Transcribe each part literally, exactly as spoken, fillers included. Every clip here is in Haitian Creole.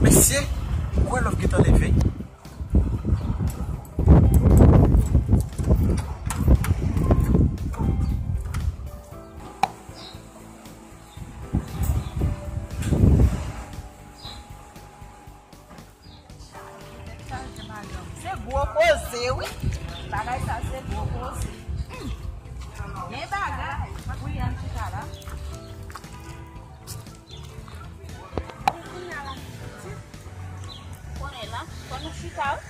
Mesye, m kwè Love gentan leve. Se gwo koze, wi. Bagay sa se gwo koze. Hmm. Men bagay. Wi, ann chita la. Kounye a la, konnen la, fò nou chita, wi.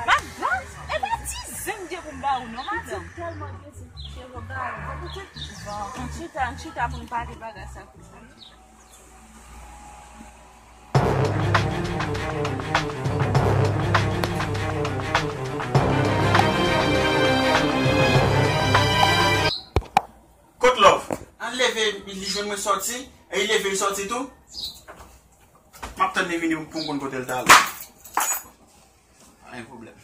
Madanm, e pa ti zen m gen pou m ba ou non, madanm. Pitit tèlman gen zen, cheve gale. Bon, ann chita, ann chita pou n pale bagay sa. Kot Love? Ann leve, li jwenn mwen sòti, e li leve, li sòti tou. M ap tann li vini pou m konn kote l t ale. Pa gen pwoblèm.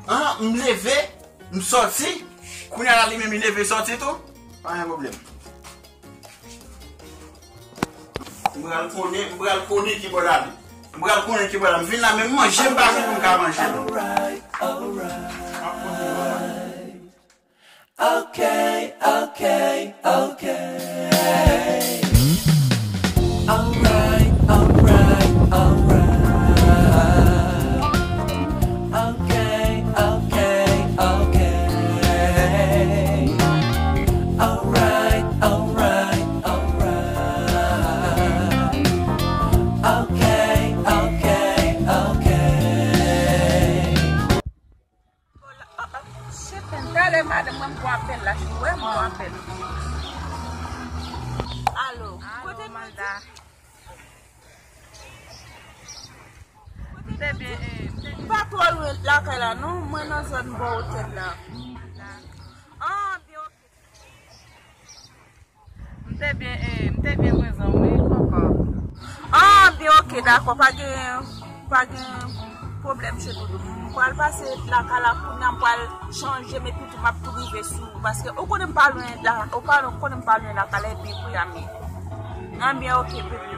Ah, m leve, m sòti. Kounye a la, li menm, li leve, sòti tou. Pa gen pwoblèm. M pral konnen, m pral konnen ki bò l ale. M pral konnen ki bò l ale. M vin la, menm manje, m pa gen pou m ka manje. Alright, alright. M ap konnen ki bò l ale. Okay, okay, okay. Alright, alright, alright. Okay, okay, okay. Alright, alright, alright. Okay, okay, okay. Shit, talè madanm mwen m gon apèl la, wi, m gon apèl. Alo, kote Manda? Kote Manda? M pa twò lwen lakay la non, mwen nan zòn bò otèl la. Ah, byen, ok. M te byen, eh, m te byen prezan, wi, papa. Ah, byen, ok, dakò, pa gen, pa gen pwoblèm, cheri doudou. M pral pase lakay la kounye a, m pral chanje, men pito m ap tou rive sou ou, paske ou konnen m pa lwen la, ou pa, ou konnen m pa lwen lakay la, epi kounye a, men. Ah, byen, ok, bebe.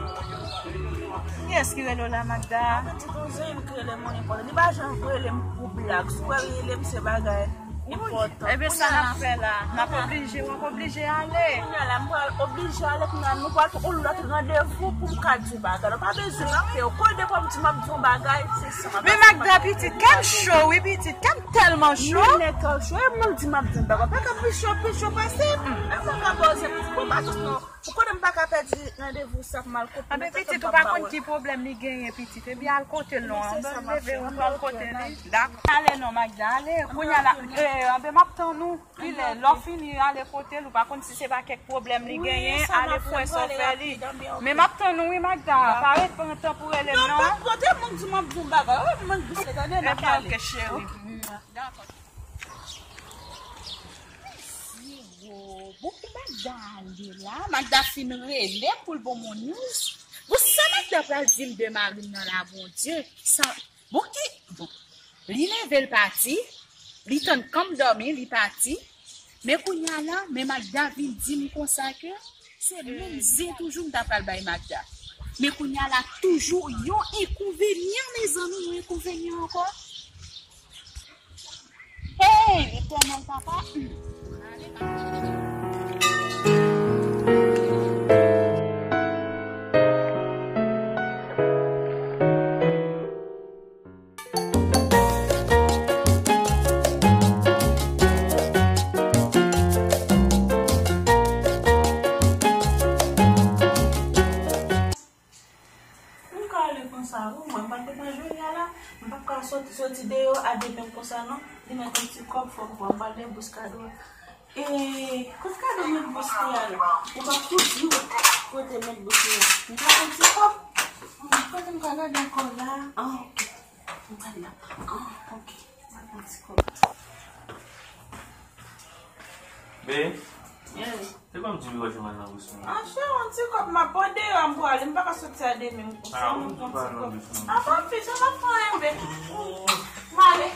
Kiyès ki rele w la, Magda? An fèt, se yon zanmi ki rele m, mwen, li pa janm rele m pou blag. Si w wè l rele m, se bagay. Enpòtan. Ebyen, sa n ap fè la? N ap oblije, w ap oblije ale. Kounye a la, m pral oblije ale, kounye a, nou pral fè yon lòt randevou pou m ka di w bagay la. Ou pa bezwen m ap fè yo. Kòl de fwa m di m ap di yon bagay, se sa m ap fè. Men Magda, pitit, kè m cho, wi, pitit, kè m tèlman cho. Men nèg kè w cho, e moun di m ap di yon bagay. Pa ka pi cho, pi cho pase. E mwen ka poze, pou pa tout non. Ou konnen m pa ka pèdi randevou sa pou m al kote. Anben pitit, ou pa konn ki pwoblèm li genyen, pitit. Ebyen, al kote l non. Anben, leve, ou al kote li. Dakò. Ale non, Magda, ale. Kounye a la, eh, anben, m ap tann ou. Kilè, lè w fini, ale kote l. Ou pa konn si se pa kèk pwoblèm li genyen, ale pou wè sa w fè li. Men m ap tann ou, wi, Magda. Pa ret pran tan pou rele m non. Non, m p ap kote moun di m ap di yon bagay. Wi, mwen glise, tande, n ap pale. Ebyen, ok, cheri. Dakò. Zero. Bon, ki Magda ale la? Magda fin rele pou l ban m yon news. Bon, sa Magda pral di m de mari m nan la, Bondye? Sa, bon, ki, bon. Li leve, l pati, li tann kan m dòmi, li pati. Men kounye a la, men Magda vin di m konsa ke se menm zen toujou m ta pral bay Magda. Men kounye a la, toujou yon enkonvenyan, mezanmi, yon enkonvenyan ankò. Hey, Letènèl papa. M ka ale konsa, wi, mwen, m pa t kontan jodi a la. M p ap ka sòti, sòti deyò a demen konsa, non. Li mèt yon ti kòb, fò m pran, m pral debous kado a. E, kot kado mèt bous li a la? Ou p ap tou di w kote mèt bous li a. M ka pran ti kòb? Hmm, kote m ka gade ankò la? Ah, ok. M gade la. Ah, ok. M pral pran ti kòb. Be. Yes. Se kòm ti biwo chomaj nan bouch mwen. Ah, chè, yon ti kòb m ap bò deyò, m pwale, m pa ka soti a demen. Ah, ou pa nan bouch mwen. Ah, pa fi, sa pa fè anyen, bebe. M ale.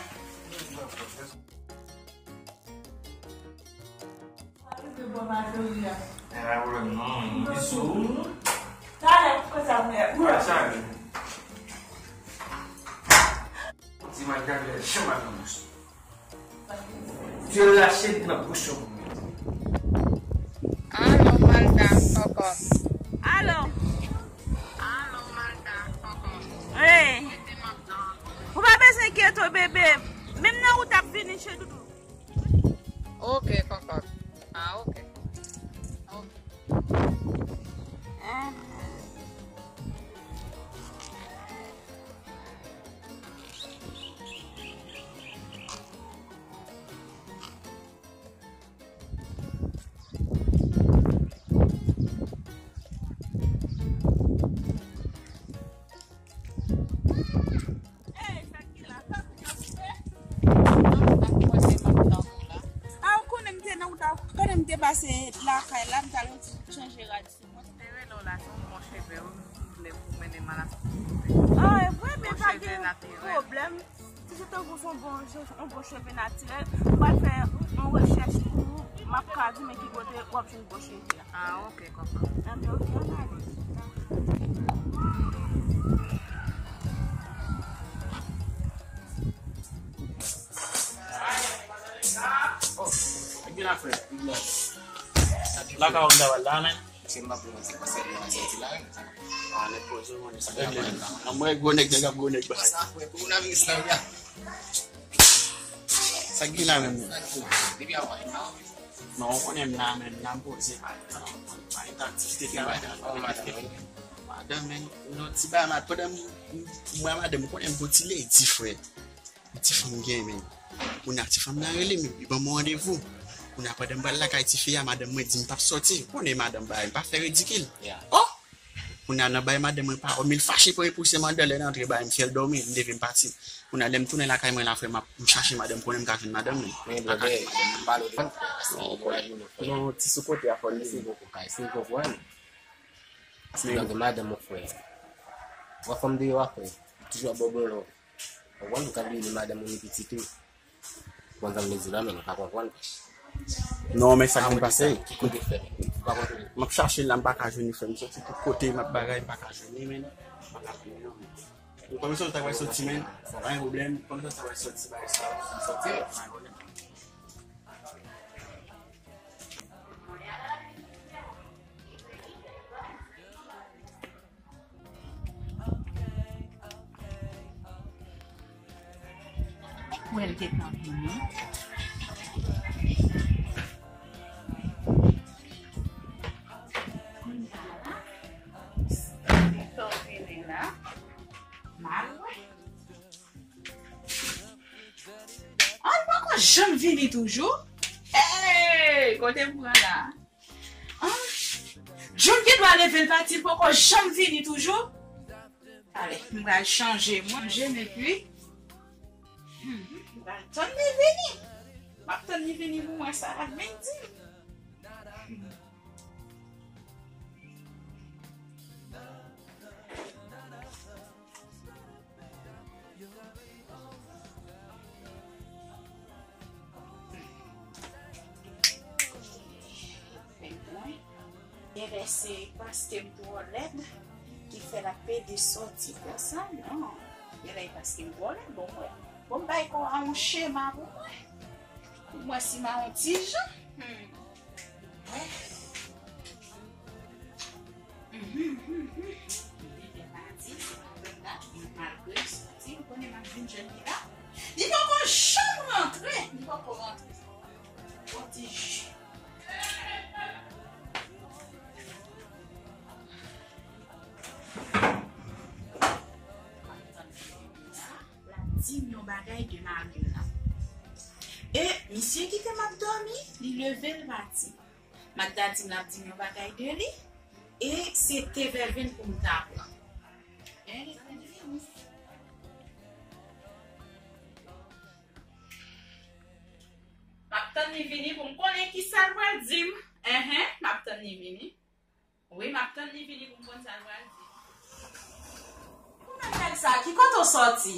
Gen pwoblèm non, men bisou. Talè, kòsa mwen. Ti mwen gade chomaj nan bouch. Tu es lâché nan bouch mwen. Alo, Malda, kòkòt. Alo. Alo, Malda, kòkòt. Hey. Ou pa bezwen enkyete w, bebe. Menm nan wout ap vini, chè doudou. Ok, kòkòt. Ah, ok. Ok. Ah. Hey, sa ki la? Sa ki la? Ah, ou konnen m te nan wout la. Konnen m te pase lakay la, m t al chanje rad sou mwen. Te rele w la, se yon bon cheve w vle pou mennen m a la. Ah, e vre, men pa gen pwoblèm. Si se tankou se yon bon, yon bon cheve natirèl, m pral fè yon rechèch pou ou, m ap ka di men ki kote w ap jwenn bon cheve a. Ah, ok, kòkòt. Anben, ok, ann ale. Oh, gen afè. Lakay ou m ta pral la, men. Se m ap pran ti konsèy nan sòti la, wi. Ah, nèg poze, mwen, sa gen la. Mwen, gwo nèg, nèg ap gwo nèg, ba. Sa fè, kounamis la, wi. Sa gen la menm, men. Depi avan, non. Non, ou konnen m la, men, m la m poze, pa gen tan, pa gen tan aktivite travay la. Oh, madanm, wi. Madanm, men, non, ti bagay, ma-, pandan m, m, mwen, madanm, ou konnen m gon ti ledi, frè. Ti fanm gen, men. Kounye a, ti fanm nan rele m, li ban mwen randevou. Kounye a, pandan m pral lakay tifi a, madanm mwen di m p ap sòti. Ou konnen madanm bagay, m pa fè ridikil. Yeah. Oh! Kounye a, nan bagay madanm mwen pawòl, men l fache pou repouse m anndan, lè l antre bagay, m fè l dòmi, m leve m pati. Kounye a, lè m tounen lakay mwen la, frè, m ap, m chache madanm, konnen m ka jwenn madanm, men. Men, m pa ka jwenn madanm. Non, frè. Non, ti sou kote a, fò l leve. Mèsi bokou, Kay. Si w konprann. Donk, madanm mwen, frè. Wè fanm deyò a, frè. Toujou ap ba w bon love. Ou konprann, ou ka bliye madanm ou ni pitit ou. Bon, sa m vle di la, men ou pa konprann. Non, men sa k vin pase. Ki kote fè? Ou pa konprann. M ap chache l la, m pa ka jwenn li, frè. M soti tout kote, m ap bagay, m pa ka jwenn li, men. M pa ka jwenn li, non, men. Ou konn sa w ta pral soti, men. Pa gen pwoblèm. Ou konn sa w ta pral soti, bagay sa. Soti. Wè l gentan vini. Kounye a la, gentan vini la. M al wè. Ah, l poko janm vini toujou? Hey, kote m pran la? Ah, John gen dwa leve l pati, l poko janm vini toujou. Ale, m pral chanje mwen, chanje m epi. Hmm, m pral tann li vini. M ap tann li vini pou mwen, sa l ap vin di m. Genlè se paske m twò lèd ki fè l ap pede sòti konsa, non. Genlè e paske m twò lèd, bon, mwen, bon, m bay kò a yon chema pou mwen. Pou mwen si m a yon ti jan. Hmm. Wè. Mhm, mhm, mhm. Li te fè pati, se pa vre la, men malgre l soti, ou konnen m ap vin jwenn li la. Li poko janm rantre, li poko rantre. Bon ti ji. L ap di m yon bagay de mari l la. E misye kite m ap dòmi, li leve l pati. Magda di m l ap di m yon bagay de li, e se te vèvenn pou m ta pran. M ap tann li vini pou m konnen kisa l pral di m. Enhen, m ap tann li vini. Wi, m ap tann li vini pou m konn sa l pral di. Kouman nèg sa? Ki kote w sòti?